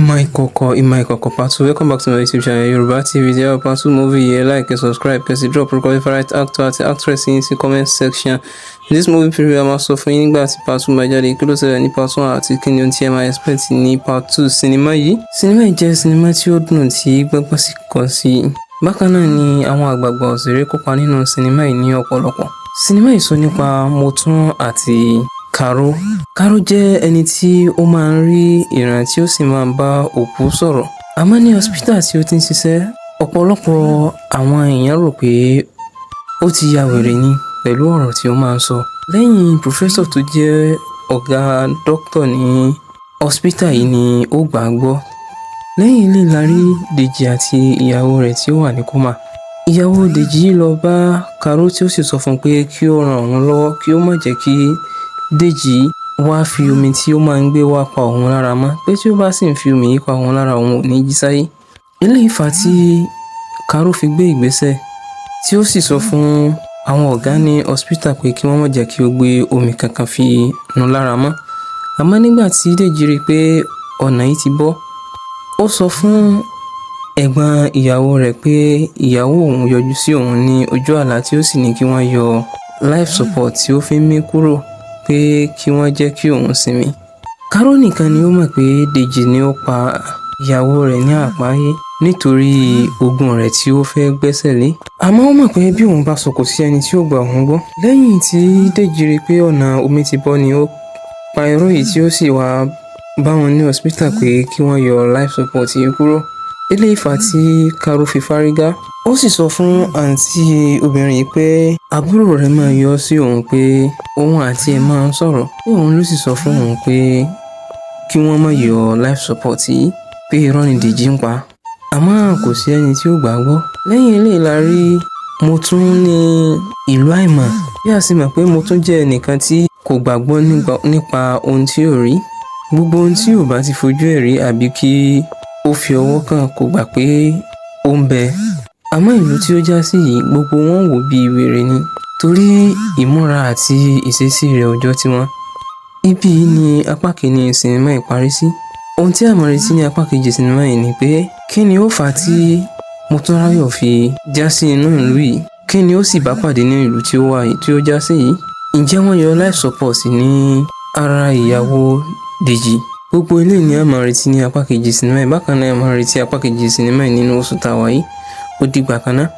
Ìmọ̀ Ìkọ̀kọ̀, Ìmọ̀ Ìkọ̀kọ̀ Part 2. Welcome back to my YouTube channel, Yorùbá TV. Tí a Part 2 movie yẹn, like, subscribe, kẹ́ sì drop orúkọ favorite actor àti actress yín sí comment section. In this movie preview, a máa sọ fún yín nígbà tí Part 2 máa jáde, kí ló ṣẹlẹ̀ ní Part 1 àti kí ni ohun tí ẹ máa expect ní Part 2 sinimá yìí. Sinimá yìí jẹ́ sinimá tí ó dùn, tí gbọ́ngbọ́n sì kàn sí. Bákan náà ni àwọn àgbààgbà òṣèré kópa nínú sinimá yìí ní ọ̀pọ̀lọpọ̀. Sinimá yìí sọ nípa Motún àti Karo. Karo jẹ́ ẹni tí ó máa ń rí ìran tí ó sì máa ń bá òkú sọ̀rọ̀. Àmọ́ ní hospital tí ó ti ń ṣiṣẹ́, ọ̀pọ̀lọpọ̀ àwọn èèyàn rò pé ó ti ya wèrè ni pẹ̀lú ọ̀rọ̀ tí ó máa ń sọ. Lẹ́yìn professor tó jẹ́ ọ̀gá doctor ní hospital yìí ni ó gbà á gbọ́. Lẹ́yìn eléyìí la rí Dèjì àti ìyàwó rẹ̀ tí ó wà ní coma. Ìyàwó Dèjì yìí lọ bá Karo, tí ó sì sọ fún un pé kí ó ran òun lọ́wọ́, kí ó má jẹ́ kí Dèjì wá fi omi tí ó máa ń gbé wá pa òun lára mọ́, pé tí ó bá sì ń fi omi yìí pa òun lára, òun ò ní jí sáyé. Eléyìí fà á tí Karo fi gbé ìgbésẹ̀, tí ó sì sọ fún àwọn ọ̀gá ní hospital pé kí wọ́n má jẹ́ kí ó gbé omi kankan fi nu lára mọ́. Àmọ́ nígbà tí Dèjì rí i pé ọ̀nà yìí ti bọ́, ó sọ fún ẹ̀gbọ́n ìyàwó rẹ̀ pé ìyàwó òun yọjú sí òun ní ojú àlá, tí ó sì ní kí wọ́n yọ life support tí ó fi ń mí kúrò, pé kí wọ́n jẹ́ kí òun sinmi. Karo nìkan ni ó mọ̀ pé Dèjì ni ó pa ìyàwó rẹ̀ ní àpáyé nítorí ogún rẹ̀ tí ó fẹ́ gbẹ́sẹ̀ lé. Àmọ́ ó mọ̀ pé bí òun bá sọ, kò sí ẹni tí ó gba òun gbọ́. Lẹ́yìn tí Dèjì rí i pé ọ̀nà omi ti bọ́ ni ó pa irọ́ yìí, tí ó sì wá bá wọn ní hospital pé kí wọ́n yọ life support yìí kúrò. Eléyìí fà á tí Karo fi fárígá. Ó sì sọ fún àǹtí obìnrin yìí pé àbúrò rẹ̀ máa yọ sí òun, pé òun àti ẹ̀ máa ń sọ̀rọ̀, pé òun ló sì sọ fún òun pé kí wọ́n má yọ life support yìí, pé irọ́ ni Dèjì ń pa. Àmọ́ kò sí ẹni tí ó gbà á gbọ́. Lẹ́yìn eléyìí la rí Motún ní ìlú àìmọ̀. Bí a sì mọ̀ pé Motún jẹ́ ẹnìkan tí kò gbàgbọ́ nípa ohun tí ò rí. Gbogbo ohun tí ò bá ti fojú ẹ̀ rí àbí kí ó fi ọwọ́ kàn, kò gbà pé ó ń bẹ. Àmọ́ ìlú tí ó já sí yìí, gbogbo wọn wò bí wèrè ni, torí ìmúra àti ìṣesí rẹ̀ ò jọ tiwọn. Ibí yìí ni apá kìíní sinimá yìí parí sí. Ohun tí a máa retí ní apá kejì sinimá yìí ni pé, kí ni ó fà á tí Motúnráyọ̀ fi já sí inú ìlú yìí? Kí ni ó sì bá pàdé ní ìlú tí ó wà yìí, tí ó já sí yìí? Ǹjẹ́ wọ́n yọ life support ní ara ìyàwó Dèjì? Gbogbo eléyìí ni a máa retí ní apá kejì sinimá yìí. Bákan náà, a máa retí apá kejì sinimá yìí nínú oṣù tá a wà yìí. Ó dìgbà kan náà.